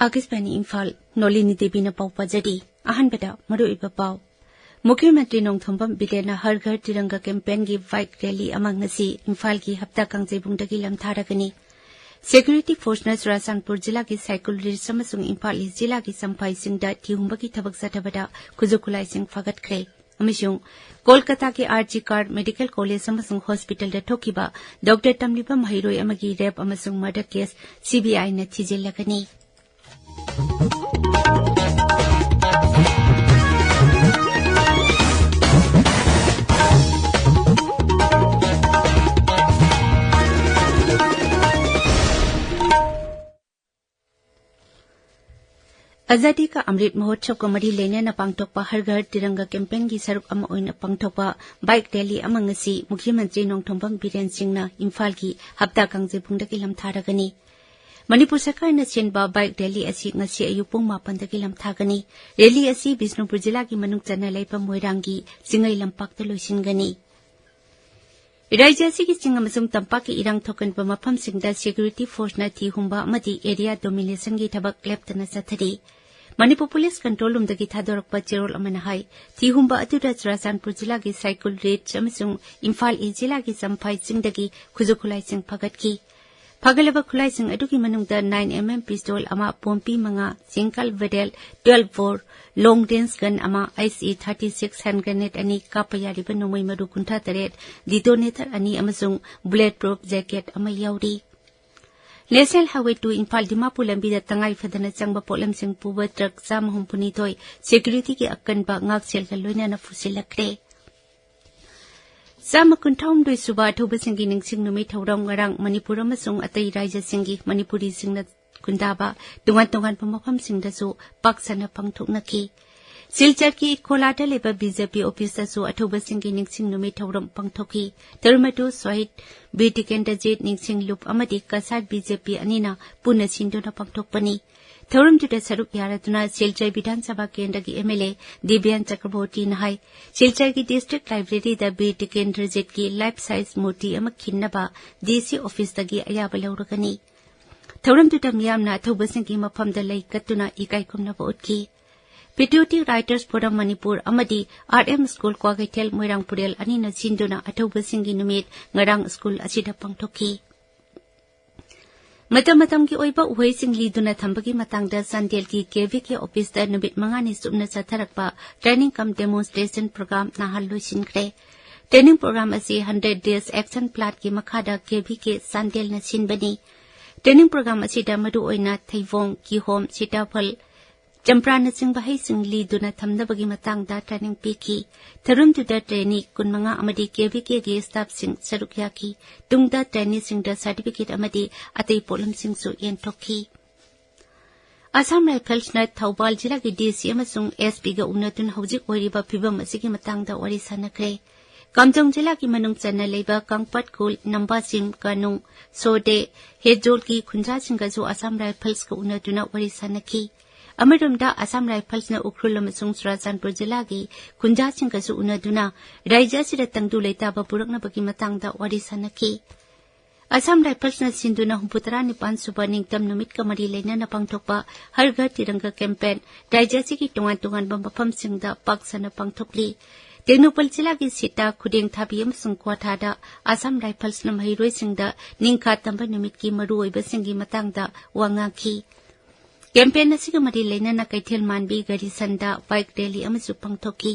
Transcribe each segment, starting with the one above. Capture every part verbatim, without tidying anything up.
ꯑꯥꯀꯥꯁꯕꯥꯅꯤ ꯏꯝꯐꯥꯜ, ꯅꯣꯂꯤꯅꯤ ꯗꯦꯕꯤꯅ ꯄꯥꯎ ꯄꯥꯖꯔꯤ꯫ ꯑꯍꯥꯟꯕꯗ ꯃꯔꯨꯑꯣꯏꯕ ꯄꯥꯎ꯫ ꯃꯨꯈ꯭ꯌ ꯃꯟꯇ꯭ꯔꯤ ꯅꯣꯡꯊꯣꯝꯕꯝ ꯕꯤꯔꯦꯟꯅ ꯍꯔ ꯘꯔ ꯇꯤꯔꯪꯒꯥ ꯀꯦꯝꯄꯦꯟꯒꯤ ꯕꯥꯏꯛ ꯔꯦꯂꯤ ꯑꯃ ꯉꯁꯤ ꯏꯝꯐꯥꯜꯒꯤ ꯍꯞꯇꯥ ꯀꯥꯡꯖꯩꯕꯨꯡꯗꯒꯤ ꯂꯝꯊꯥꯔꯒꯅꯤ꯫ ꯁꯦꯀ꯭ꯌꯨꯔꯤꯇꯤ ꯐꯣꯔꯁꯅ ꯆꯨꯔꯥꯆꯥꯟꯄꯨꯔ ꯖꯤꯂꯥꯒꯤ ꯁꯥꯏꯀꯨꯜ ꯔꯤꯖ ꯑꯃꯁꯨꯡ ꯏꯝꯐꯥꯜ ꯏꯁ ꯖꯤꯂꯥꯒꯤ ꯆꯝꯐꯥꯏ ꯆꯤꯡꯗ ꯊꯤꯍꯨꯝꯕꯒꯤ ꯊꯕꯛ ꯆꯠꯊꯕꯗ ꯈꯨꯠꯁꯨ ꯈꯨꯠꯂꯥꯏꯁꯤꯡ ꯐꯥꯒꯠꯈ꯭ꯔꯦ꯫ ꯑꯃꯁꯨꯡ ꯀꯣꯜꯀꯇꯥꯒꯤ R G Kar medical college ꯑꯃꯁꯨꯡ ꯍꯣꯁꯄꯤꯇꯥꯜꯗ ꯊꯣꯛꯈꯤꯕ ꯗꯣꯛꯇꯔ ꯇꯝꯂꯤꯕ ꯃꯍꯩꯔꯣꯏ ꯑꯃꯒꯤ ꯔꯦꯞ ꯑꯃꯁꯨꯡ ꯃꯔꯗꯔ ꯀꯦꯁ ꯁꯤ ꯕꯤ ꯑꯥꯏꯅ ꯊꯤꯖꯤꯜꯂꯒꯅꯤ꯫ ꯑꯖꯥꯗꯤ ꯀꯥ ꯑꯃ꯭ꯔꯤꯠ ꯃꯍꯣꯠꯁꯕꯒ ꯃꯔꯤ ꯂꯩꯅꯅ ꯄꯥꯡꯊꯣꯛꯄ ꯍꯔ ꯘꯔ ꯇꯤꯔꯪꯒꯥ ꯀꯦꯝꯄꯦꯟꯒꯤ ꯁꯔꯨꯛ ꯑꯃ ꯑꯣꯏꯅ ꯄꯥꯡꯊꯣꯛꯄ ꯕꯥꯏꯛ ꯔꯦꯂꯤ ꯑꯃ ꯉꯁꯤ ꯃꯨꯈ꯭ꯌ ꯃꯟꯇ꯭ꯔꯤ ꯅꯣꯡꯊꯣꯝꯕꯝ ꯕꯤꯔꯦꯟ ꯁꯤꯡꯅ ꯏꯝꯐꯥꯜꯒꯤ ꯍꯞꯇꯥ ꯀꯥꯡꯖꯩꯕꯨꯡꯗꯒꯤ ꯂꯝꯊꯥꯔꯒꯅꯤ꯫ ꯃꯅꯤꯄꯨꯔ ꯁꯔꯀꯥꯔꯅ ꯁꯤꯟꯕ ꯕꯥꯏꯛ ꯔꯦꯂꯤ ꯑꯁꯤ ꯉꯁꯤ ꯑꯌꯨꯛ ꯄꯨꯡ ꯃꯥꯄꯟꯗꯒꯤ ꯂꯝꯊꯥꯒꯅꯤ꯫ ꯔꯦꯂꯤ ꯑꯁꯤ ꯕꯤꯁꯅꯨꯄꯨꯔ ꯖꯤꯂꯥꯒꯤ ꯃꯅꯨꯡ ꯆꯟꯅ ꯂꯩꯕ ꯃꯣꯏꯔꯥꯡꯒꯤ ꯆꯤꯡꯉꯩ ꯂꯝꯄꯥꯛꯇ ꯂꯣꯏꯁꯤꯟꯒꯅꯤ꯫ ꯔꯥꯖ꯭ꯌ ꯑꯁꯤꯒꯤ ꯆꯤꯡ ꯑꯃꯁꯨꯡ ꯇꯝꯄꯥꯛꯀꯤ ꯏꯔꯥꯡ ꯊꯣꯛꯀꯟꯕ ꯃꯐꯝꯁꯤꯡꯗ ꯁꯦꯀ꯭ꯌꯨꯔꯤꯇꯤ ꯐꯣꯔꯁꯅ ꯊꯤ ꯍꯨꯝꯕ ꯑꯃꯗꯤ ꯑꯦꯔꯤꯌꯥ ꯗꯣꯃꯤꯅꯦꯁꯟꯒꯤ ꯊꯕꯛ ꯂꯦꯞꯇꯅ ꯆꯠꯊꯔꯤ꯫ ꯃꯅꯤꯄꯨꯔ ꯄꯨꯂꯤꯁ ꯀꯟꯇ꯭ꯔꯣꯜ ꯔꯨꯝꯗꯒꯤ ꯊꯥꯗꯣꯔꯛꯄ ꯆꯦꯔꯣꯜ ꯑꯃꯅ ꯍꯥꯏ, ꯊꯤ ꯍꯨꯝꯕ ꯑꯗꯨꯗ ꯆꯨꯔꯥꯆꯥꯟꯄꯨꯔ ꯖꯤꯂꯥꯒꯤ ꯁꯥꯏꯀꯨꯜ ꯔꯤꯖ ꯑꯃꯁꯨꯡ ꯏꯝꯐꯥꯜ ꯏꯁ ꯖꯤꯂꯥꯒꯤ ꯆꯝꯐꯥꯏ ꯆꯤꯡꯗꯒꯤ ꯈꯨꯠꯁꯨ ꯈꯨꯠꯂꯥꯏꯁꯤꯡ ꯐꯒꯠꯈꯤ꯫ ꯐꯒꯠꯂꯕ ꯈꯨꯠꯂꯥꯏꯁꯤꯡ ꯑꯗꯨꯒꯤ ꯃꯅꯨꯡꯗ ꯅꯥꯏꯟ ꯑꯦꯝ ꯑꯦꯝ ꯄꯤꯁꯇꯣꯜ ꯑꯃ, ꯄꯣꯝꯄꯤ ꯃꯉꯥ, ꯁꯤꯡꯒꯜ ꯕꯦꯔꯦꯜ ꯇ꯭ꯋꯦꯜꯚ ꯕꯣꯔ, ꯂꯣꯡ ꯔꯦꯟꯖ ꯒꯟ ꯑꯃ, I C thirty six hand grenade ꯑꯅꯤ, ꯀꯥꯞꯄ ꯌꯥꯔꯤꯕ ꯅꯣꯡꯃꯩ ꯃꯔꯨ ꯀꯨꯟꯊ꯭ꯔꯥ ꯇꯔꯦꯠ, ꯗꯤꯇꯣꯅꯦꯇꯔ ꯑꯅꯤ ꯑꯃꯁꯨꯡ ꯕꯨꯂꯦꯠ ꯄ꯭ꯔꯨꯐ ꯖꯦꯀꯦꯠ ꯑꯃ ꯌꯥꯎꯔꯤ꯫ National highway two Imphal Dimapur ꯂꯝꯕꯤꯗ ꯇꯉꯥꯏ ꯐꯗꯅ ꯆꯪꯕ ꯄꯣꯠꯂꯝꯁꯤꯡ ꯄꯨꯕ ꯇ꯭ꯔꯛ ꯆꯥꯝꯃ ꯍꯨꯝꯐꯨꯅꯤꯊꯣꯏ ꯁꯦꯀ꯭ꯌꯨꯔꯤꯇꯤꯒꯤ ꯑꯀꯟꯕ ꯉꯥꯛꯁꯦꯜꯒ ꯂꯣꯏꯅꯅ ꯐꯨꯁꯤꯜꯂꯛꯈ꯭ꯔꯦ꯫ ꯆꯥꯝꯃ ꯀꯨꯟꯊ꯭ꯔꯥꯍꯨꯝꯗꯣꯏ ꯁꯨꯕ ꯑꯊꯧꯕꯁꯤꯡꯒꯤ ꯅꯤꯡꯁꯤꯡ ꯅꯨꯃꯤꯠ ꯊꯧꯔꯝ ꯉꯔꯥꯡ ꯃꯅꯤꯄꯨꯔ ꯑꯃꯁꯨꯡ ꯑꯇꯩ ꯔꯥꯖ꯭ꯌꯁꯤꯡꯒꯤ ꯃꯅꯤꯄꯨꯔꯤꯁꯤꯡꯅ ꯈꯨꯟꯗꯥꯕ ꯇꯣꯉꯥꯟ ꯇꯣꯉꯥꯟꯕ ꯃꯐꯝꯁꯤꯡꯗꯁꯨ ꯄꯥꯛ ꯁꯟꯅ ꯄꯥꯡꯊꯣꯛꯅꯈꯤ꯫ ꯁꯤꯜꯆꯔꯒꯤ ꯏꯠꯈꯣꯂꯥꯗ ꯂꯩꯕ ꯕꯤ ꯖꯦ ꯄꯤ ꯑꯣꯐꯤꯁꯇꯁꯨ ꯑꯊꯧꯕꯁꯤꯡꯒꯤ ꯅꯤꯡꯁꯤꯡ ꯅꯨꯃꯤꯠ ꯊꯧꯔꯝ ꯄꯥꯡꯊꯣꯛꯈꯤ꯫ ꯊꯧꯔꯝ ꯑꯗꯨ ꯁꯍꯤꯗ ꯕꯤꯔ ꯇꯤꯀꯦꯟꯗ꯭ꯔꯖꯤꯠ ꯅꯤꯡꯁꯤꯡ ꯂꯨꯞ ꯑꯃꯗꯤ ꯀꯁꯥꯔ ꯕꯤ ꯖꯦ ꯄꯤ ꯑꯅꯤꯅ ꯄꯨꯟꯅ ꯁꯤꯟꯗꯨꯅ ꯄꯥꯡꯊꯣꯛꯄꯅꯤ꯫ ꯊꯧꯔꯝꯗꯨꯗ ꯁꯔꯨꯛ ꯌꯥꯔꯗꯨꯅ ꯁꯤꯜꯆꯔ ꯕꯤꯙꯥꯟ ꯁꯚꯥ ꯀꯦꯟꯗ꯭ꯔꯒꯤ ꯑꯦꯝ ꯑꯦꯜ ꯑꯦ ꯗꯤꯕ꯭ꯌꯥꯟ ꯆꯀ꯭ꯔꯕꯣꯔꯇꯤꯅ ꯍꯥꯏ, ꯁꯤꯜꯆꯔꯒꯤ ꯗꯤꯁꯇ꯭ꯔꯤꯛ ꯂꯥꯏꯕ꯭ꯔꯦꯔꯤꯗ ꯕꯤꯔ ꯇꯤꯀꯦꯟꯗ꯭ꯔꯖꯤꯠꯀꯤ ꯂꯥꯏꯐ ꯁꯥꯏꯖ ꯃꯨꯔꯇꯤ ꯑꯃ ꯈꯤꯟꯅꯕ ꯗꯤ ꯁꯤ ꯑꯣꯐꯤꯁꯇꯒꯤ ꯑꯌꯥꯕ ꯂꯧꯔꯒꯅꯤ꯫ ꯊꯧꯔꯝꯗꯨꯗ ꯃꯤꯌꯥꯝꯅ ꯑꯊꯧꯕꯁꯤꯡꯒꯤ ꯃꯐꯝꯗ ꯂꯩ ꯀꯠꯇꯨꯅ ꯏꯀꯥꯏ ꯈꯨꯝꯅꯕ ꯎꯠꯈꯤ꯫ Patriotic Writers Forum ꯃꯅꯤꯄꯨꯔ ꯑꯃꯗꯤ R M School ꯀ꯭ꯋꯥꯀꯩꯊꯦꯜ ꯃꯣꯏꯔꯥꯡ ꯄꯨꯔꯦꯜ ꯑꯅꯤꯅ ꯁꯤꯟꯗꯨꯅ ꯑꯊꯧꯕꯁꯤꯡꯒꯤ ꯅꯨꯃꯤꯠ ꯉꯔꯥꯡ ꯁ꯭ꯀꯨꯜ ꯑꯁꯤꯗ ꯄꯥꯡꯊꯣꯛꯈꯤ꯫ ꯃꯇꯝ ꯃꯇꯝꯒꯤ ꯑꯣꯏꯕ ꯎꯍꯩꯁꯤꯡ ꯂꯤꯗꯨꯅ ꯊꯝꯕꯒꯤ ꯃꯇꯥꯡꯗ ꯆꯥꯟꯗꯦꯜꯒꯤ K V K office ꯇ ꯅꯨꯃꯤꯠ ꯃꯉꯥꯅꯤ ꯆꯨꯞꯅ ꯆꯠꯊꯔꯛꯄ training cum demonstration program ꯅꯍꯥꯟ ꯂꯣꯏꯁꯤꯟꯈ꯭ꯔꯦ꯫ Training program ꯑꯁꯤ hundred days action plan ꯀꯤ ꯃꯈꯥꯗ K V K ꯆꯥꯟꯗꯦꯜꯅ ꯁꯤꯟꯕꯅꯤ꯫ Training program ꯑꯁꯤꯗ ꯃꯔꯨꯑꯣꯏꯅ ꯊꯩꯕꯣꯡ, ꯀꯤꯍꯣꯝ, ꯁꯤꯇꯥꯐꯜ, ꯆꯝꯄ꯭ꯔꯥꯅꯆꯤꯡꯕ ꯍꯩꯁꯤꯡ ꯂꯤꯗꯨꯅ ꯊꯝꯅꯕꯒꯤ ꯃꯇꯥꯡꯗ training ꯄꯤꯈꯤ꯫ ꯊꯧꯔꯝꯗꯨꯗ trainee ꯀꯨꯟꯃꯉꯥ ꯑꯃꯗꯤ K V K ꯒꯤ staff ꯁꯤꯡ ꯁꯔꯨꯛ ꯌꯥꯈꯤ꯫ ꯇꯨꯡꯗ trainee ꯁꯤꯡꯗ certificate ꯑꯃꯗꯤ ꯑꯇꯩ ꯄꯣꯠꯂꯝꯁꯤꯡꯁꯨ ꯌꯦꯟꯊꯣꯛꯈꯤ꯫ Assam Rifles ꯅ ꯊꯧꯕꯥꯜ ꯖꯤꯂꯥꯒꯤ D C ꯑꯃꯁꯨꯡ S P ꯒ ꯎꯅꯗꯨꯅ ꯍꯧꯖꯤꯛ ꯑꯣꯏꯔꯤꯕ ꯐꯤꯕꯝ ꯑꯁꯤꯒꯤ ꯃꯇꯥꯡꯗ ꯋꯥꯔꯤ ꯁꯥꯟꯅꯈ꯭ꯔꯦ꯫ ꯀꯥꯝꯖꯣꯡ ꯖꯤꯂꯥꯒꯤ ꯃꯅꯨꯡ ꯆꯟꯅ ꯂꯩꯕ ꯀꯥꯡꯄꯠ ꯈꯨꯜ, ꯅꯝꯕꯥꯁꯤꯝ, ꯀꯥꯅꯨꯡ, ꯁꯣꯗꯦ, ꯍꯦꯖꯣꯜꯒꯤ ꯈꯨꯟꯖꯥꯁꯤꯡꯒꯁꯨ Assam Rifles ꯀ ꯎꯅꯗꯨꯅ ꯋꯥꯔꯤ ꯁꯥꯟꯅꯈꯤ꯫ ꯑꯃꯔꯣꯝꯗ Assam Rifles ꯅ ꯎꯈ꯭ꯔꯨꯜ ꯑꯃꯁꯨꯡ ꯆꯨꯔꯥꯆꯥꯟꯄꯨꯔ ꯖꯤꯂꯥꯒꯤ ꯈꯨꯟꯖꯥꯁꯤꯡꯒꯁꯨ ꯎꯅꯗꯨꯅ ꯔꯥꯖ꯭ꯌ ꯑꯁꯤꯗ ꯇꯪꯗꯨ ꯂꯩꯇꯥꯕ ꯄꯨꯔꯛꯅꯕꯒꯤ ꯃꯇꯥꯡꯗ ꯋꯥꯔꯤ ꯁꯥꯟꯅꯈꯤ꯫ Assam Rifles ꯅ ꯁꯤꯟꯗꯨꯅ ꯍꯨꯝꯐꯨꯇꯔꯥ ꯅꯤꯄꯥꯟ ꯁꯨꯕ ꯅꯤꯡꯇꯝ ꯅꯨꯃꯤꯠꯀ ꯃꯔꯤ ꯂꯩꯅꯅ ꯄꯥꯡꯊꯣꯛꯄ ꯍꯔ ꯘꯔ ꯇꯤꯔꯪꯒ campaign ꯔꯥꯖ꯭ꯌ ꯑꯁꯤꯒꯤ ꯇꯣꯉꯥꯟ ꯇꯣꯉꯥꯟꯕ ꯃꯐꯝꯁꯤꯡꯗ ꯄꯥꯛ ꯁꯟꯅ ꯄꯥꯡꯊꯣꯛꯂꯤ꯫ ꯇꯦꯡꯅꯧꯄꯜ ꯖꯤꯂꯥꯒꯤ ꯁꯤꯇꯥ, ꯈꯨꯗꯦꯡ ꯊꯥꯕꯤ ꯑꯃꯁꯨꯡ ꯀ꯭ꯋꯥꯊꯥꯗ Assam Rifles ꯅ ꯃꯍꯩꯔꯣꯏꯁꯤꯡꯗ ꯅꯤꯡꯈꯥ ꯇꯝꯕ ꯅꯨꯃꯤꯠꯀꯤ ꯃꯔꯨꯑꯣꯏꯕꯁꯤꯡꯒꯤ ꯃꯇꯥꯡꯗ ꯋꯥ ꯉꯥꯡꯈꯤ꯫ Campaign ꯑꯁꯤꯒ ꯃꯔꯤ ꯂꯩꯅꯅ ꯀꯩꯊꯦꯜ ꯃꯥꯟꯕꯤ ꯒꯥꯔꯤꯁꯟꯗ bike rally ꯑꯃꯁꯨ ꯄꯥꯡꯊꯣꯛꯈꯤ꯫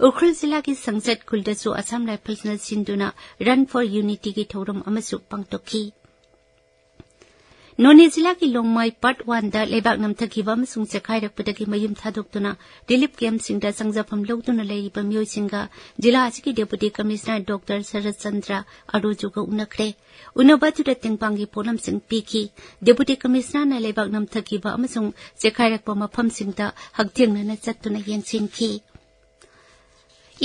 ꯎꯈ꯭ꯔꯨꯜ ꯖꯤꯂꯥꯒꯤ ꯁꯪꯁꯠ ꯈꯨꯜꯗꯁꯨ Assam Rifles ꯅ ꯁꯤꯟꯗꯨꯅ Run for Unity ꯒꯤ ꯊꯧꯔꯝ ꯑꯃꯁꯨ ꯄꯥꯡꯊꯣꯛꯈꯤ꯫ ꯅꯣꯅꯦ ꯖꯤꯂꯥꯒꯤ ꯂꯣꯡꯃꯥꯏ Part One ꯗ ꯂꯩꯕꯥꯛ ꯅꯝꯊꯈꯤꯕ ꯑꯃꯁꯨꯡ ꯆꯦꯛꯈꯥꯏꯔꯛꯄꯗꯒꯤ ꯃꯌꯨꯝ ꯊꯥꯗꯣꯛꯇꯨꯅ relief camp ꯁꯤꯡꯗ ꯆꯪꯖꯐꯝ ꯂꯧꯗꯨꯅ ꯂꯩꯔꯤꯕ ꯃꯤꯑꯣꯏꯁꯤꯡꯒ ꯖꯤꯂꯥ ꯑꯁꯤꯒꯤ Deputy Commissioner Doctor ꯁꯔꯠ ꯆꯟꯗ꯭ꯔ ꯑꯔꯨꯖꯨꯒ ꯎꯅꯈ꯭ꯔꯦ꯫ ꯎꯅꯕ ꯑꯗꯨꯗ ꯇꯦꯡꯕꯥꯡꯒꯤ ꯄꯣꯠꯂꯝꯁꯤꯡ ꯄꯤꯈꯤ꯫ Deputy Commissioner ꯅ ꯂꯩꯕꯥꯛ ꯅꯝꯊꯈꯤꯕ ꯑꯃꯁꯨꯡ ꯆꯦꯛꯈꯥꯏꯔꯛꯄ ꯃꯐꯝꯁꯤꯡꯗ ꯍꯛꯊꯦꯡꯅꯅ ꯆꯠꯇꯨꯅ ꯌꯦꯡꯁꯤꯟꯈꯤ꯫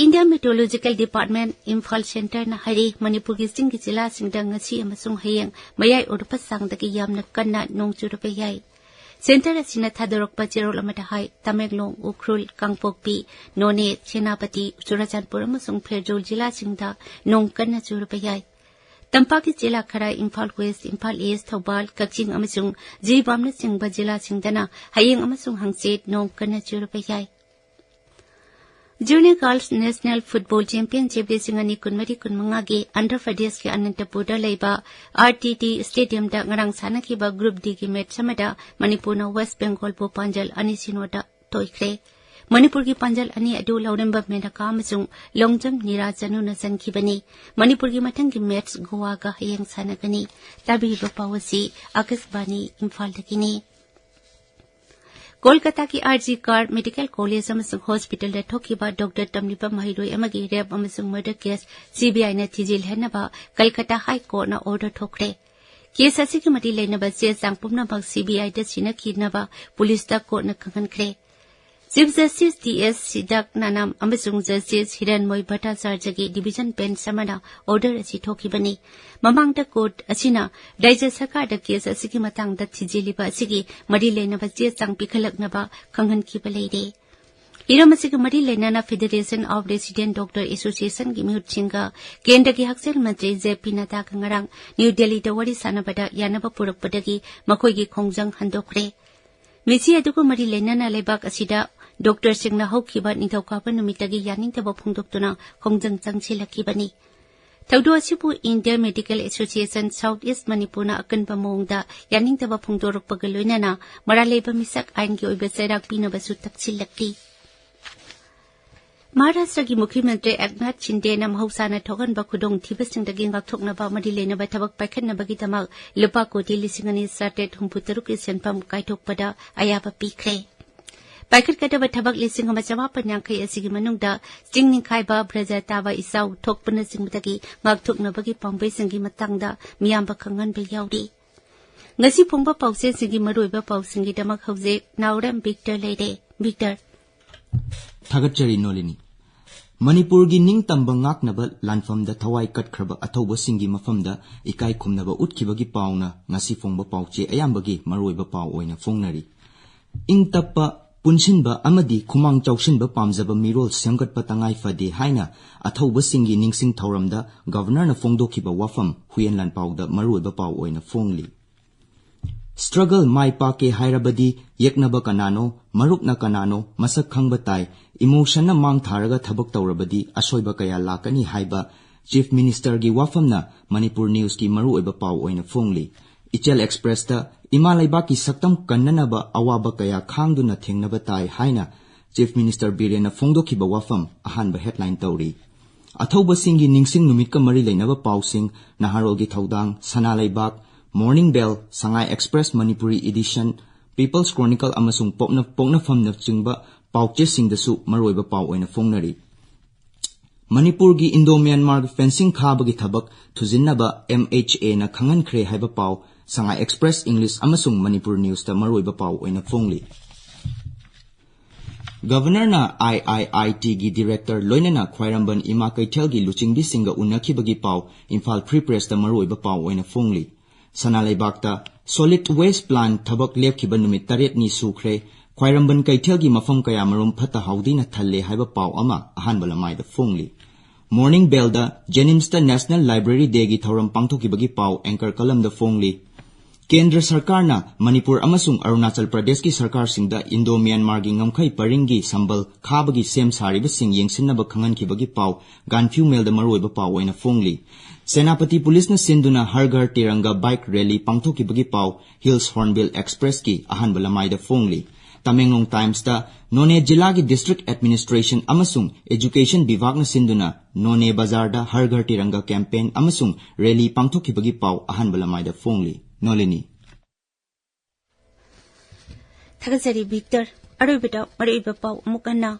India Meteorological Department Imphal Centre ꯅ ꯍꯥꯏꯔꯤ, ꯃꯅꯤꯄꯨꯔꯒꯤ ꯆꯤꯡꯒꯤ ꯖꯤꯂꯥꯁꯤꯡꯗ ꯉꯁꯤ ꯑꯃꯁꯨꯡ ꯍꯌꯦꯡ ꯃꯌꯥꯏ ꯑꯣꯏꯔꯞꯄ ꯆꯥꯡꯗꯒꯤ ꯌꯥꯝꯅ ꯀꯟꯅ ꯅꯣꯡ ꯆꯨꯔꯕ ꯌꯥꯏ꯫ Centre ꯑꯁꯤꯅ ꯊꯥꯗꯣꯔꯛꯄ ꯆꯦꯔꯣꯜ ꯑꯃꯗ ꯍꯥꯏ, ꯇꯃꯦꯡꯂꯣꯡ, ꯎꯈ꯭ꯔꯨꯜ, ꯀꯥꯡꯄꯣꯛꯄꯤ, ꯅꯣꯅꯦ, ꯁꯦꯅꯥꯄꯇꯤ, ꯆꯨꯔꯥꯆꯥꯟꯄꯨꯔ ꯑꯃꯁꯨꯡ ꯐꯦꯔꯖꯧ ꯖꯤꯂꯥꯁꯤꯡꯗ ꯅꯣꯡ ꯀꯟꯅ ꯆꯨꯔꯕ ꯌꯥꯏ꯫ ꯇꯝꯄꯥꯛꯀꯤ ꯖꯤꯂꯥ ꯈꯔ, ꯏꯝꯐꯥꯜ ꯋꯦꯁ, ꯏꯝꯐꯥꯜ ꯏꯁ, ꯊꯧꯕꯥꯜ, ꯀꯛꯆꯤꯡ ꯑꯃꯁꯨꯡ ꯖꯤꯔꯤꯕꯥꯝꯅꯆꯤꯡꯕ ꯖꯤꯂꯥꯁꯤꯡꯗꯅ ꯍꯌꯦꯡ ꯑꯃꯁꯨꯡ ꯍꯪꯆꯤꯠ ꯅꯣꯡ ꯀꯟꯅ ꯆꯨꯔꯕ ꯌꯥꯏ꯫ Junior girls national football championship ꯂꯤꯁꯤꯡ ꯑꯅꯤ ꯀꯨꯟꯃꯔꯤ ꯀꯨꯟꯃꯉꯥꯒꯤ ꯑꯟꯙ꯭ꯔ ꯄ꯭ꯔꯗꯦꯁꯀꯤ ꯑꯅꯟꯇꯄꯨꯔꯗ ꯂꯩꯕ ꯑꯥꯔ ꯇꯤ ꯇꯤ ꯁ꯭ꯇꯦꯗꯤꯌꯝꯗ ꯉꯔꯥꯡ ꯁꯥꯟꯅꯈꯤꯕ ꯒ꯭ꯔꯨꯞ ꯗꯤꯒꯤ ꯃꯦꯠꯆ ꯑꯃꯗ ꯃꯅꯤꯄꯨꯔꯅ ꯋꯦꯁ ꯕꯦꯡꯒꯣꯜꯕꯨ ꯄꯥꯟꯖꯜ ꯑꯅꯤ ꯁꯤꯅꯣꯗ ꯇꯣꯏꯈ꯭ꯔꯦ꯫ ꯃꯅꯤꯄꯨꯔꯒꯤ ꯄꯥꯟꯖꯜ ꯑꯅꯤ ꯑꯗꯨ ꯂꯧꯔꯦꯝꯕꯝ ꯃꯦꯅꯀꯥ ꯑꯃꯁꯨꯡ ꯂꯣꯡꯖꯝ ꯅꯤꯔꯥ ꯆꯅꯨꯅ ꯆꯟꯈꯤꯕꯅꯤ꯫ ꯃꯅꯤꯄꯨꯔꯒꯤ ꯃꯊꯪꯒꯤ ꯃꯦꯠꯆ ꯒꯣꯋꯥꯒ ꯍꯌꯦꯡ ꯁꯥꯟꯅꯒꯅꯤ꯫ ꯇꯥꯕꯤꯔꯤꯕ ꯄꯥꯎ ꯑꯁꯤ ꯑꯥꯀꯥꯁꯕꯥꯅꯤ ꯏꯝꯐꯥꯜꯗꯒꯤꯅꯤ꯫ ꯀꯣꯜꯀꯇꯥꯒꯤ R G Kar medical college ꯑꯃꯁꯨꯡ ꯍꯣꯁꯄꯤꯇꯥꯜꯗ ꯊꯣꯛꯈꯤꯕ ꯗꯣꯛꯇꯔ ꯇꯝꯂꯤꯕ ꯃꯍꯩꯔꯣꯏ ꯑꯃꯒꯤ ꯔꯦꯞ ꯑꯃꯁꯨꯡ ꯃꯔꯗꯔ ꯀꯦꯁ ꯁꯤ ꯕꯤ ꯑꯥꯏꯅ ꯊꯤꯖꯤꯜꯍꯟꯅꯕ ꯀꯜꯀꯇꯥ ꯍꯥꯏ ꯀꯣꯔꯠꯅ ꯑꯣꯔꯗꯔ ꯊꯣꯛꯈ꯭ꯔꯦ꯫ ꯀꯦꯁ ꯑꯁꯤꯒꯤ ꯃꯔꯤ ꯂꯩꯅꯕ ꯆꯦ ꯆꯥꯡ ꯄꯨꯝꯅꯃꯛ ꯁꯤ ꯕꯤ ꯑꯥꯏꯗ ꯁꯤꯟꯅꯈꯤꯅꯕ ꯄꯨꯂꯤꯁꯇ ꯀꯣꯔꯠꯅ ꯈꯪꯍꯟꯈ꯭ꯔꯦ꯫ ꯆꯤꯐ ꯖꯁꯇꯤꯁ ꯇꯤ ꯑꯦꯁ ꯁꯤꯗꯛ ꯅꯥꯅꯥꯝ ꯑꯃꯁꯨꯡ ꯖꯁꯇꯤꯁ ꯍꯤꯔꯟꯃꯣꯏ ꯚꯠꯇꯥꯆꯥꯔꯖꯒꯤ ꯗꯤꯚꯤꯖꯟ ꯕꯦꯟꯆ ꯑꯃꯅ ꯑꯣꯔꯗꯔ ꯑꯁꯤ ꯊꯣꯛꯈꯤꯕꯅꯤ꯫ ꯃꯃꯥꯡꯗ ꯀꯣꯔꯠ ꯑꯁꯤꯅ ꯔꯥꯖ꯭ꯌ ꯁꯔꯀꯥꯔꯗ ꯀꯦꯁ ꯑꯁꯤꯒꯤ ꯃꯇꯥꯡꯗ ꯊꯤꯖꯤꯜꯂꯤꯕ ꯑꯁꯤꯒꯤ ꯃꯔꯤ ꯂꯩꯅꯕ ꯆꯦ ꯆꯥꯡ ꯄꯤꯈꯠꯂꯛꯅꯕ ꯈꯪꯍꯟꯈꯤꯕ ꯂꯩꯔꯦ꯫ ꯍꯤꯔꯝ ꯑꯁꯤꯒ ꯃꯔꯤ ꯂꯩꯅꯅ ꯐꯦꯗꯔꯦꯁꯟ ꯑꯣꯐ ꯔꯦꯁꯤꯗꯦꯟ ꯗꯣꯛꯇꯔ ꯑꯦꯁꯣꯁꯤꯌꯦꯁꯟꯒꯤ ꯃꯤꯍꯨꯠꯁꯤꯡꯒ ꯀꯦꯟꯗ꯭ꯔꯒꯤ ꯍꯛꯁꯦꯜ ꯃꯟꯇ꯭ꯔꯤ ꯖꯦ ꯄꯤ ꯅꯗꯥꯒ ꯉꯔꯥꯡ ꯅ꯭ꯌꯨ ꯗꯦꯜꯂꯤꯗ ꯋꯥꯔꯤ ꯁꯥꯟꯅꯕꯗ ꯌꯥꯅꯕ ꯄꯨꯔꯛꯄꯗꯒꯤ ꯃꯈꯣꯏꯒꯤ ꯈꯣꯡꯖꯪ ꯍꯟꯗꯣꯛꯈ꯭ꯔꯦ꯫ ꯃꯤꯁꯤ ꯑꯗꯨꯒ ꯃꯔꯤ ꯂꯩꯅꯅ ꯂꯩꯕꯥꯛ ꯑꯁꯤꯗ ꯗꯣꯛꯇꯔꯁꯤꯡꯅ ꯍꯧꯈꯤꯕ ꯅꯤꯡꯊꯧꯀꯥꯕ ꯅꯨꯃꯤꯠꯇꯒꯤ ꯌꯥꯅꯤꯡꯗꯕ ꯐꯣꯡꯗꯣꯛꯇꯨꯅ ꯈꯣꯡꯖꯪ ꯆꯪꯁꯤꯜꯂꯛꯈꯤꯕꯅꯤ꯫ ꯊꯧꯗꯣꯛ ꯑꯁꯤꯕꯨ ꯏꯟꯗꯤꯌꯥ ꯃꯦꯗꯤꯀꯦꯜ ꯑꯦꯁꯣꯁꯤꯌꯦꯁꯟ ꯁꯥꯎꯠ ꯏꯁ ꯃꯅꯤꯄꯨꯔꯅ ꯑꯀꯟꯕ ꯃꯑꯣꯡꯗ ꯌꯥꯅꯤꯡꯗꯕ ꯐꯣꯡꯗꯣꯔꯛꯄꯒ ꯂꯣꯏꯅꯅ ꯃꯔꯥꯜ ꯂꯩꯕ ꯃꯤꯁꯛ ꯑꯥꯏꯟꯒꯤ ꯑꯣꯏꯕ ꯆꯩꯔꯥꯛ ꯄꯤꯅꯕꯁꯨ ꯇꯛꯁꯤꯜꯂꯛꯂꯤ꯫ ꯃꯍꯥꯔꯥꯁꯇ꯭ꯔꯒꯤ ꯃꯨꯈ꯭ꯌ ꯃꯟꯇ꯭ꯔꯤ ꯑꯦꯛꯅꯥꯊ ꯁꯤꯟꯗꯦꯅ ꯃꯍꯧꯁꯥꯅ ꯊꯣꯛꯍꯟꯕ ꯈꯨꯗꯣꯡꯊꯤꯕꯁꯤꯡꯗꯒꯤ ꯉꯥꯛꯊꯣꯛꯅꯕ ꯃꯔꯤ ꯂꯩꯅꯕ ꯊꯕꯛ ꯄꯥꯏꯈꯠꯅꯕꯒꯤꯗꯃꯛ ꯂꯨꯄꯥ ꯀꯣꯇꯤ ꯂꯤꯁꯤꯡ ꯑꯅꯤ ꯆꯥꯇ꯭ꯔꯦꯠ ꯍꯨꯝꯐꯨ ꯇꯔꯨꯛꯀꯤ ꯁꯦꯟꯐꯝ ꯀꯥꯏꯊꯣꯛꯄꯗ ꯑꯌꯥꯕ ꯄꯤꯈ꯭ꯔꯦ꯫ ꯄꯥꯏꯈꯠꯀꯗꯕ ꯊꯕꯛ ꯂꯤꯁꯤꯡ ꯑꯃ ꯆꯃꯥꯄꯟ ꯌꯥꯡꯈꯩ ꯑꯁꯤꯒꯤ ꯃꯅꯨꯡꯗ ꯆꯤꯡ ꯅꯤꯡꯈꯥꯏꯕ, ꯕ꯭ꯔꯖ ꯇꯥꯕ ꯏꯆꯥꯎ ꯊꯣꯛꯄꯅꯆꯤꯡꯕꯗꯒꯤ ꯉꯥꯛꯊꯣꯛꯅꯕꯒꯤ ꯄꯥꯝꯕꯩꯁꯤꯡꯒꯤ ꯃꯇꯥꯡꯗ ꯃꯤꯌꯥꯝꯕ ꯈꯪꯍꯟꯕ ꯌꯥꯎꯔꯤ꯫ ꯉꯁꯤ ꯐꯣꯡꯕ ꯄꯥꯎꯆꯦꯁꯤꯡꯒꯤ ꯃꯔꯨꯑꯣꯏꯕ ꯄꯥꯎꯁꯤꯡꯒꯤꯗꯃꯛ ꯍꯧꯖꯤꯛ ꯅꯥꯎꯔꯦꯝ ꯕꯤꯛꯇꯔ ꯂꯩꯔꯦ꯫ ꯕꯤꯛꯇꯔ꯫ ꯊꯥꯒꯠꯆꯔꯤ ꯅꯣꯂꯤꯅꯤ꯫ ꯃꯅꯤꯄꯨꯔꯒꯤ ꯅꯤꯡꯇꯝꯕ ꯉꯥꯛꯅꯕ ꯂꯥꯟꯐꯝꯗ ꯊꯋꯥꯏ ꯀꯠꯈ꯭ꯔꯕ ꯑꯊꯧꯕꯁꯤꯡꯒꯤ ꯃꯐꯝꯗ ꯏꯀꯥꯏ ꯈꯨꯝꯅꯕ ꯎꯠꯈꯤꯕꯒꯤ ꯄꯥꯎꯅ ꯉꯁꯤ ꯐꯣꯡꯕ ꯄꯥꯎꯆꯦ ꯑꯌꯥꯝꯕꯒꯤ ꯃꯔꯨꯑꯣꯏꯕ ꯄꯥꯎ ꯑꯣꯏꯅ ꯐꯣꯡꯅꯔꯤ꯫ ꯏꯪ ꯇꯞꯄ ꯄꯨꯟꯁꯤꯟꯕ ꯑꯃꯗꯤ ꯈꯨꯃꯥꯡ ꯆꯥꯎꯁꯤꯟꯕ ꯄꯥꯝꯖꯕ ꯃꯤꯔꯣꯜ ꯁꯦꯝꯒꯠꯄ ꯇꯉꯥꯏ ꯐꯗꯦ ꯍꯥꯏꯅ ꯑꯊꯧꯕꯁꯤꯡꯒꯤ ꯅꯤꯡꯁꯤꯡ ꯊꯧꯔꯝꯗ ꯒꯚꯔꯅꯔꯅ ꯐꯣꯡꯗꯣꯛꯈꯤꯕ ꯋꯥꯐꯝ ꯍꯨꯏꯌꯦꯟ ꯂꯥꯟꯄꯥꯎꯗ ꯃꯔꯨꯑꯣꯏꯕ ꯄꯥꯎ ꯑꯣꯏꯅ ꯐꯣꯡꯂꯤ꯫ Struggle ꯃꯥꯏ ꯄꯥꯛꯀꯦ ꯍꯥꯏꯔꯕꯗꯤ ꯌꯦꯛꯅꯕ ꯀꯅꯥꯅꯣ, ꯃꯔꯨꯞꯅ ꯀꯅꯥꯅꯣ, ꯃꯁꯛ ꯈꯪꯕ ꯇꯥꯏ꯫ Emotionꯅ ꯃꯥꯡ ꯊꯥꯔꯒ ꯊꯕꯛ ꯇꯧꯔꯕꯗꯤ ꯑꯁꯣꯏꯕ ꯀꯌꯥ ꯂꯥꯛꯀꯅꯤ ꯍꯥꯏꯕ Chief Ministerꯒꯤ ꯋꯥꯐꯝꯅ ꯃꯅꯤꯄꯨꯔ Newsꯀꯤ ꯃꯔꯨꯑꯣꯏꯕ ꯄꯥꯎ ꯑꯣꯏꯅ ꯐꯣꯡꯂꯤ꯫ ꯏꯆꯦꯜ Expressꯇ ꯏꯃꯥ ꯂꯩꯕꯥꯛꯀꯤ ꯁꯛꯇꯝ ꯀꯟꯅꯅꯕ ꯑꯋꯥꯕ ꯀꯌꯥ ꯈꯥꯡꯗꯨꯅ ꯊꯦꯡꯅꯕ ꯇꯥꯏ ꯍꯥꯏꯅ Chief Minister ꯕꯤꯔꯦꯟꯅ ꯐꯣꯡꯗꯣꯛꯈꯤꯕ ꯋꯥꯐꯝ ꯑꯍꯥꯟꯕ headline ꯇꯧꯔꯤ꯫ ꯑꯊꯧꯕꯁꯤꯡꯒꯤ ꯅꯤꯡꯁꯤꯡ ꯅꯨꯃꯤꯠꯀ ꯃꯔꯤ ꯂꯩꯅꯕ ꯄꯥꯎꯁꯤꯡ, ꯅꯍꯥꯔꯣꯜꯒꯤ ꯊꯧꯗꯥꯡ, ꯁꯅꯥ ꯂꯩꯕꯥꯛ, Morning Bell, Sangai Express Manipuri Edition, People's Chronicle ꯑꯃꯁꯨꯡ ꯄꯣꯛꯅ-, ꯄꯣꯛꯅꯐꯝꯅꯆꯤꯡꯕ ꯄꯥꯎꯆꯦꯁꯤꯡꯗꯁꯨ ꯃꯔꯨꯑꯣꯏꯕ ꯄꯥꯎ ꯑꯣꯏꯅ ꯐꯣꯡꯅꯔꯤ꯫ ꯃꯅꯤꯄꯨꯔꯒꯤ Indo Myanmar fencing ꯈꯥꯕꯒꯤ ꯊꯕꯛ ꯊꯨꯖꯤꯟꯅꯕ MHAꯅ ꯈꯪꯍꯟꯈ꯭ꯔꯦ ꯍꯥꯏꯕ ꯄꯥꯎ Sangai Express English ꯑꯃꯁꯨꯡ ꯃꯅꯤꯄꯨꯔ Newsꯇ ꯃꯔꯨꯑꯣꯏꯕ ꯄꯥꯎ ꯑꯣꯏꯅ ꯐꯣꯡꯂꯤ꯫ ꯒꯚꯔꯅꯔꯅ IIITꯒꯤ director ꯂꯣꯏꯅꯅ ꯈ꯭ꯋꯥꯏꯔꯝꯕꯟ ꯏꯃꯥ ꯀꯩꯊꯦꯜꯒꯤ ꯂꯨꯆꯤꯡꯕꯤꯁꯤꯡꯒ ꯎꯅꯈꯤꯕꯒꯤ ꯄꯥꯎ Imphal Free Pressꯇ ꯃꯔꯨꯑꯣꯏꯕ ꯄꯥꯎ ꯑꯣꯏꯅ ꯐꯣꯡꯂꯤ꯫ ꯁꯅꯥ ꯂꯩꯕꯥꯛꯇ solid waste plant ꯊꯕꯛ ꯂꯦꯞꯈꯤꯕ ꯅꯨꯃꯤꯠ ꯇꯔꯦꯠꯅꯤ ꯁꯨꯈ꯭ꯔꯦ꯫ ꯈ꯭ꯋꯥꯏꯔꯝꯕꯟ ꯀꯩꯊꯦꯜꯒꯤ ꯃꯐꯝ ꯀꯌꯥꯃꯔꯨꯝ ꯐꯠꯇ ꯍꯥꯎꯗꯤꯅ ꯊꯜꯂꯦ ꯍꯥꯏꯕ ꯄꯥꯎ ꯑꯃ ꯑꯍꯥꯟꯕ ꯂꯃꯥꯏꯗ ꯐꯣꯡꯂꯤ꯫ Morning Bellꯗ JNIMSꯇ National Library Dayꯒꯤ ꯊꯧꯔꯝ ꯄꯥꯡꯊꯣꯛꯈꯤꯕꯒꯤ ꯄꯥꯎ anchor columnꯗ ꯐꯣꯡꯂꯤ꯫ ꯀꯦꯟꯗ꯭ꯔ ꯁꯔꯀꯥꯔꯅ ꯃꯅꯤꯄꯨꯔ ꯑꯃꯁꯨꯡ ꯑꯔꯨꯅꯥꯆꯜ ꯄ꯭ꯔꯗꯦꯁꯀꯤ ꯁꯔꯀꯥꯔꯁꯤꯡꯗ Indo Myanmarꯒꯤ ꯉꯝꯈꯩ ꯄꯔꯤꯡꯒꯤ ꯁꯝꯕꯜ ꯈꯥꯕꯒꯤ ꯁꯦꯝ ꯁꯥꯔꯤꯕꯁꯤꯡ ꯌꯦꯡꯁꯤꯟꯅꯕ ꯈꯪꯍꯟꯈꯤꯕꯒꯤ ꯄꯥꯎ Gaanphiu Mailꯗ ꯃꯔꯨꯑꯣꯏꯕ ꯄꯥꯎ ꯑꯣꯏꯅ ꯐꯣꯡꯂꯤ꯫ ꯁꯦꯅꯥꯄꯇꯤ ꯄꯨꯂꯤꯁꯅ ꯁꯤꯟꯗꯨꯅ ꯍꯔ ꯘꯔ ꯇꯤꯔꯪꯒ bike rally ꯄꯥꯡꯊꯣꯛꯈꯤꯕꯒꯤ ꯄꯥꯎ Hills Hornbill Expressꯀꯤ ꯑꯍꯥꯟꯕ ꯂꯃꯥꯏꯗ ꯐꯣꯡꯂꯤ꯫ ꯇꯃꯦꯡꯂꯣꯡ Timesꯇ ꯅꯣꯅꯦ ꯖꯤꯂꯥꯒꯤ district administration ꯑꯃꯁꯨꯡ education ꯕꯤꯚꯥꯒꯅ ꯁꯤꯟꯗꯨꯅ ꯅꯣꯅꯦ ꯕꯖꯥꯔꯗ ꯍꯔ ꯘꯔ ꯇꯤꯔꯪꯒ campaign ꯑꯃꯁꯨꯡ rally ꯄꯥꯡꯊꯣꯛꯈꯤꯕꯒꯤ ꯄꯥꯎ ꯑꯍꯥꯟꯕ ꯂꯃꯥꯏꯗ ꯐꯣꯡꯂꯤ꯫ ꯅꯣꯂꯤꯅꯤ꯫ ꯊꯥꯒꯠꯆꯔꯤ ꯚꯤꯛꯇꯔ꯫ ꯑꯔꯣꯏꯕꯗ ꯃꯔꯨꯑꯣꯏꯕ ꯄꯥꯎ ꯑꯃꯨꯛ ꯍꯟꯅ꯫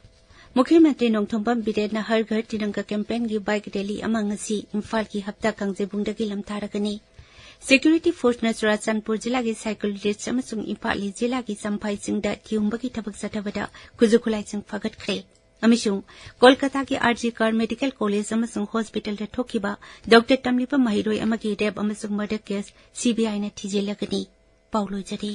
ꯃꯨꯈ꯭ꯌ ꯃꯟꯇ꯭ꯔꯤ ꯅꯣꯡꯊꯣꯝꯕꯝ ꯕꯤꯔꯦꯟꯅ ꯍꯔ ꯘꯔ ꯇꯤꯔꯪꯒ campaignꯒꯤ bike rally ꯑꯃ ꯉꯁꯤ ꯏꯝꯐꯥꯜꯒꯤ ꯍꯞꯇꯥ ꯀꯥꯡꯖꯩꯕꯨꯡꯗꯒꯤ ꯂꯝꯊꯥꯔꯒꯅꯤ꯫ Security forceꯅ ꯆꯨꯔꯥꯆꯥꯟꯄꯨꯔ ꯖꯤꯂꯥꯒꯤ ꯁꯥꯏꯀꯨꯜ ꯔꯦꯁ ꯑꯃꯁꯨꯡ ꯏꯝꯐꯥꯜ ꯏꯁ ꯖꯤꯂꯥꯒꯤ ꯆꯝꯐꯥꯏ ꯆꯤꯡꯗ ꯊꯤꯍꯨꯝꯕꯒꯤ ꯊꯕꯛ ꯆꯠꯊꯕꯗ ꯈꯨꯠꯁꯨ ꯈꯨꯠꯂꯥꯏꯁꯤꯡ ꯐꯥꯒꯠꯈ꯭ꯔꯦ꯫ ꯑꯃꯁꯨꯡ ꯀꯣꯜꯀꯇꯥꯒꯤ RG Kar Medical College ꯑꯃꯁꯨꯡ hospitalꯗ ꯊꯣꯛꯈꯤꯕ doctor ꯇꯝꯂꯤꯕ ꯃꯍꯩꯔꯣꯏ ꯑꯃꯒꯤ rape ꯑꯃꯁꯨꯡ murder case CBIꯅ ꯊꯤꯖꯤꯜꯂꯒꯅꯤ꯫ ꯄꯥꯎ ꯂꯣꯏꯖꯔꯦ꯫